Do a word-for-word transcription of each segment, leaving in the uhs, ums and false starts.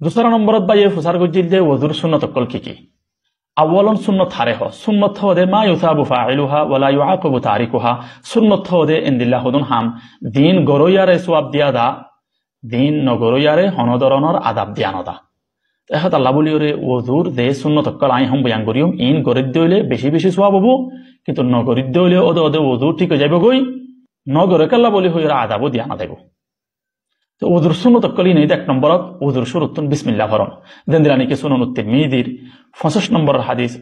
Dusára nombórot báiye fusár goijjíl de wuzur súnnot ókkol ki ki? Awwalon súnnot háre hoó? Súnnot hoó de ما يثاب فاعلها ولا يعاقب تاركها. Súnnot hoó de endilla hodún ham, din goróyare suwab diya dá, din nogoróyare honó doronor adab diya nodá. Te hotalla bóliyoré wuzur de súnnot ókkol aññí hom boyan goríyum, iín gorídde óile beci beci suwab óibo, kintu nogorídde óile óde óde wuzur thík ói zaibogói, nogoré kiyólla bóli hoiyóre adabó diya nodaibo. Te wuzur súnnot ókkol iín óilde ek nombórot wuzur cúruttún bismillah foron. Zendilla niki Sunanut Tirmízir foñsíc nombóror hadis,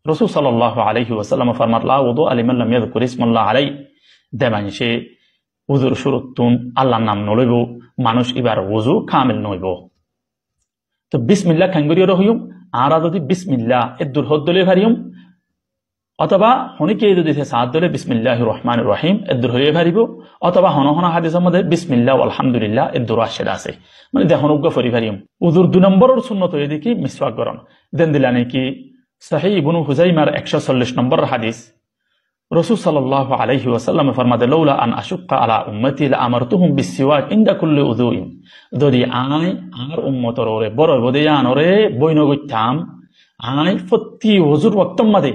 Rosul sallallahu alaihi wasallame formar, لا وضوء لمن لم يذكر اسم الله عليه. De maincé wuzur cúruttún Allar nam noloibo, manúic íbar wuzu kamil noóibo. Te bismillah keéngorí hoiyum? Añára zodi bismillah eddur hoódde óile fariyum, otóba honíkka zodi te saádde óile bismillahir rahmanir rahim eddur hoiyé faribó, otóba honó honó hadisor modde bismillah walhamdulillah eddur accé de asé. Mane de honó uggúa fori fariyum. Wuzur dui nombóror súnnot óilde ki miswak goron. Zendilla niki Sahih Ibnu Huzaimar ekcó sollic nombóror hadis, Rosul sallallahu alaihi wasallame formar de, لولا أن أشق على أمتي لأمرتهم بالسواك عند كل وضوء. Zodi aññí añár ummotor uore bór óibo de yíanoré boi nogoittám, aññí fottí wuzur woktor modde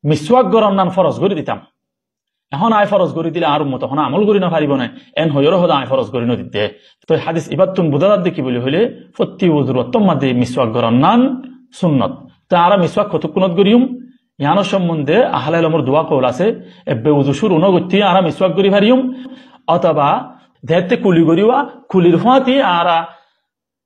miswak goronnan foros gorí ditám. Ehón aññí foros gorí dile añár ummote honó amol gorí nofaribó né, en hoiyóre hoóde aññí foros gorí nodidde. Toi hadis íbattún buzá zadde ki bóli hoilé, fottí wuzur woktor modde miswak goronnan súnnot. Toi añára miswak hotókkunot goríyum? Yíanor sombonde ahle elomor duwá koul asé, ebbe wuzu cúru nogoitté añára miswak gorí fariyum, otóba zeéñtte kuli goríwa, kulir fúañti añára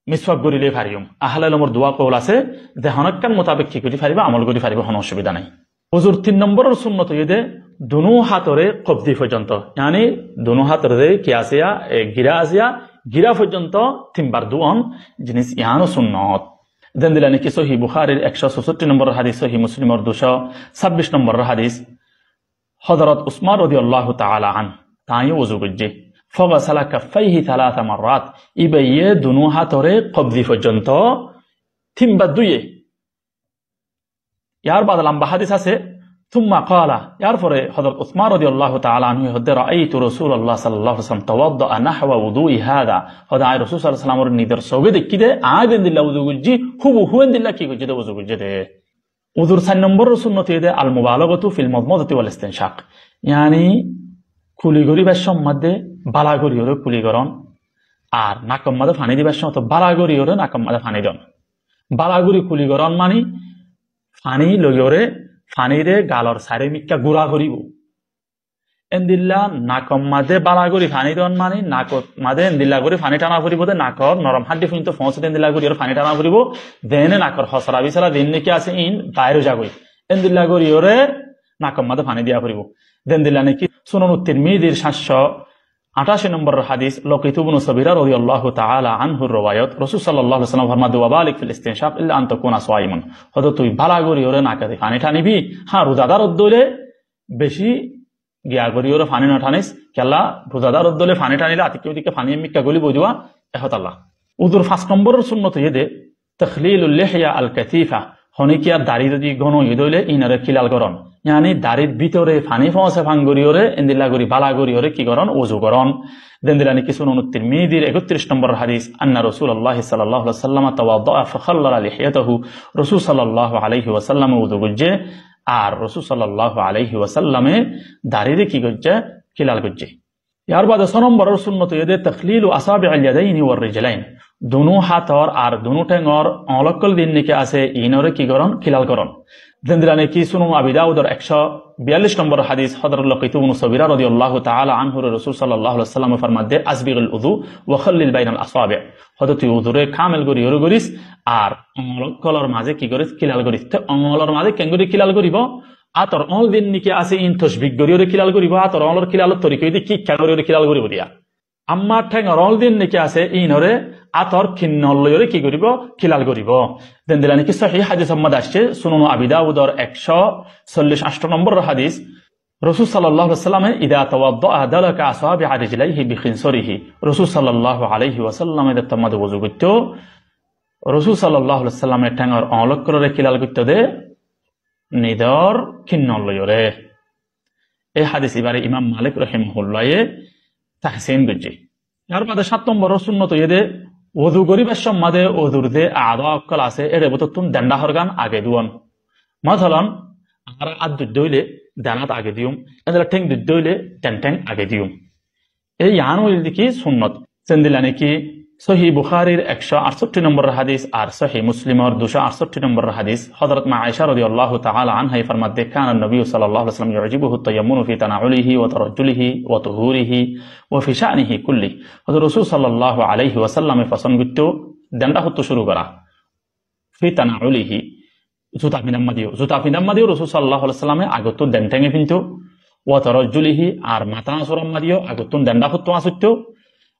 miswak gorí loi fariyum. Ahle elomor duwá koul asé, de honókkan mutabek ki gorí faribó, amol gorí faribó, honó osubida nái. Wuzur tin nombóror súnnot óilde dunú hátoré kobzi foijjonto, yáni dunú hátoré ki asé yá, e, girá asé yá, girá foijjonto tinbar dúon jinis yíano súnnot. Zendilla niki Sahih Bukhárir ekcó sósotti nombóror hadis, Sahih Muslimor ducó sábbic nombóror hadis, Hozorot Usman rodiyallahu taala anhu, tañí wuzu goijjé. فغسل كفيه ثلاث مرات. Íbayé dunú hátoré kobzi foijjonto tinbar dúiye. Yárbaade lamba hadis asé, ثم قال, yárfore Hozorot Usman rodiyallahu taala anhu hoódde, رأيت رسول الله صلى الله عليه وسلم توضأ نحو وضوئي هذا. Hoódde aññí Rosul sallallahu alaihi wasallamoré nizor sóge deikkí de, aññí zendilla wuzu goijjí, húbuhú endilla ki goijjé de, wuzu goijjé de. Wuzur sair nombóror súnnot óilde المبالغة في المضمضة والاستنشاق. Yáni kuli goríbar cómot de bála goríyoré kuli gorón, ar nakor modde faní dibar cómot bála goríyoré nakor modde faní don. Bála gorí kuli gorón mani faní loiyoré faníre galor sairó mikká gura goríbo. Endilla nakor modde bála gorí faní don mani nakor modde endilla gorí faní thana foribó de, nakor norom háñddi foijjonto foóñsede endilla goríyoré faní thana foribó, zeéne nakor hosara bisara zeén niki asé iín bair ói zagói. Endilla goríyoré nakor modde faní diya foribó. Zendilla niki Sunanut Tirmízir sáñtcó añçáci nombóror hadis, Lokit ibnu Sobira rodiyallahu taala anhur rowayot, Rosul sallallahu alaihi wasallam formar de, وبالغ في الاستنشاق إلا أن تكون صائما. Hoódde tui bála goríyoré nakedi faní thanibi, hañ, ruzadar ódde óile beci giya goríyoré faní nothanis, kiyólla ruzadar ódde óile faní thanile atikká bitikká faní mikká goli boi diba, e hotalla. Wuzur fañs nombóror súnnot óilde تخليل اللحية الكثيفة. Honíkka darí zodi góno óiye de óile iínoré kilal gorón. Yáni darír bútore faní foóñse fán goríyoré, endilla gorí bála goríyoré ki gorón, wuzu gorón. Zendilla niki Sunanut Tirmízir ekottiríc nombóror hadis, أن رسول الله صلى الله عليه وسلم توضأ فخلل لحيته. Rosul sallallahu alaihi wasallame wuzu goijjé, ar Rosul sallallahu alaihi wasallame daríre ki goijjé, kilal goijjé. Yárbaade só nombóror súnnot óilde تخليل أصابع اليدين والرجلين. Dunú hátor ar dunú théngor oñl ókkol zeén niki asé, iínoré ki gorón, kilal gorón. Zendilla niki Sunan Abi Dawudor ekcó biyallic nombóror hadis, Hozorot Lokit ibnu Sobira rodiyallahu taala anhure Rosul sallallahu alaihi wasallame formar de, أسبغ الوضوء وخلل بين الأصابع. Hoódde tui wuzuré kamel goríyoré goris, ar oñl ókkolor mazé ki goris, kilal goris. Te oñlor mazé keéngorí kilal goríbo? Átor oñl zeén niki asé iín tosbik goríyoré kilal goríbo, átor oñlor kilalor torika óilde ki, kikká goríyoré kilal goríbo diya. Amma théngor oñl zeén niki asé iínoré átor kinnol loiyoré ki goríbo, kilal goríbo. Zendilla niki sóhih hadisor modde aiccé, Sunanu Abi Dawudor ekcó sollic ancto nombóror hadis, Rosul sallallahu alaihi wasallame إذا توضأ دلك أصابع رجليه بخنصره. Rosul sallallahu alaihi wasallame zettót mazé wuzu goittó, Rosul sallallahu alaihi wasallame théngor oñl ókkoloré kilal goittó de nizor kinnol loiyoré. E hadis ibáre Imam Malik rahimahullaye tahsin goijjé. Yárbaade sát nombóror súnnot óilde Uzu goríbar somot de uzur de aza ókkol asé, ére bútottún dendha hórgan age duwón. Masalan, añára át duidda óile den át age diyum, endilla théng duidda óile den théng age diyum. Ei yián óilde ki sunnot. Sendilla niki Sóhi Bukhárir ekcó añçátti nombor hadis ar Sóhi Muslimor ducó añçátti nombor hadis, Hozrot Ma Aisha rodiyallahu taala anhá formádde, كان النبي صلى الله عليه وسلم يعجبه التيمن في تنعله وترجله وطهوره وفي شأنه كله. Hozrot Rosul sallallahu alaihi wasallame fosón goittó dendha hottú cúru gorá. في تنعله, zuta finan madiyo. Zuta finan madiyo Rosul sallallahu alaihi wasallame agottú den thénge fintó. وترجله, ar matá asuran madiyo agottún dendha hottú asuittó.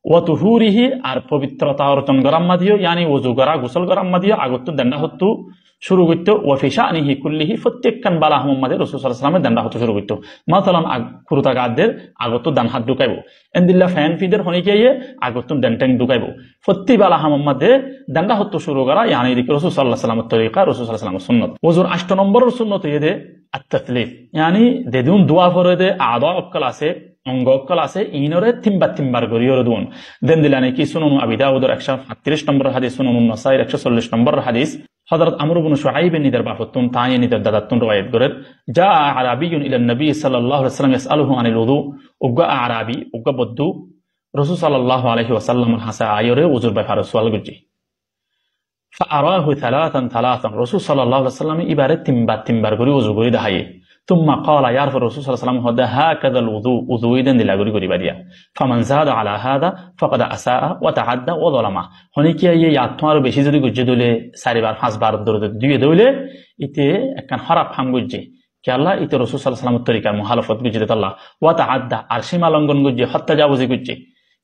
وطهوره, ar fobitrota orjon goran madiyo, yáni uzu gorá, gusól goran madiyo agottún dendha hottú cúru goittó. وفي شأنه كله, fottí ekkán bala hamot madiyo Rosul sallallahu alaihi wasallame dendha hottú cúru goittó. Masalan, ag-, kuruta gaddér agottú den hát dhukaibó. Endilla fén fider honíkiyaye agottún den théng dhukaibó. Fottí bala hamot madiyo dendha hottú cúru gorá, yáni ede ki Rosul sallallahu alaihi wasallamor torika, Rosul sallallahu alaihi wasallamor sunnot. Uzur añctó nombor sunnot óilde at-taslith, yáni dedún duwa fore de aza ókkol asé, ong ókkol asé, inore tinbar tinbar gorí ore duwón. Dendilla niki Sunanu Abi Dawudor ekcó fañtiric nombor hadis, Sunanun Nasair ekcó sollic nombor hadis, Hozrot Amr ibnu Shuaibe nider bafottún, tañí nider dadattún ruwaiyet gorer, جاء أعرابي إلى النبي صلى الله عليه وسلم يسأله عن الوضوء. Uggwá arábi, uggwá boddu, Rosul sallallahu alaihi wasallamor hañsé aiyóre uzur bafare sual goijjé. فأراه ثلاثا ثلاثا. Rosul sallallahu alaihi wasallame íbare tinbar tinbar gorí uzu gorí deháiye. ثم قال, yárfor Rosul sallallahu alaihi wasallam hoódde, هكذا الوضوء, uzu ede endilla gorí goríba diya. فمن زاد على هذا فقد أساء وتعدى وظلم. Honíkiyaye yáttú aró beci zodi goijjé dóile, sair bar, fañs bar dóri dóri diyé dóile, íte ekkán hóraf ham goijjé. Kiyólla, íte Rosul sallallahu alaihi wasallamor torikar muhálafot goijjé de tolla. وتعدى, ar címa longon goijjé, hód tajabuzi goijjé.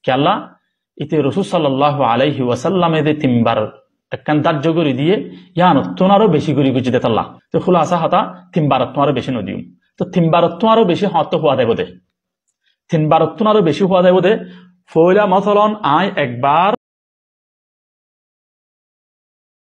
Kiyólla, íte Rosul sallallahu alaihi wasallame de tinbar ekkán dárjo gorí diyé, yíanottún aró beci gorí goijjé de tolla. Te kúlasa hotá, tinbarottún aró beci nodiyum. Te tinbarottún aró beci hoñtté huá zaibo de. Tinbarottún aró beci huá zaibo de. Foila, masalan, añí ekbar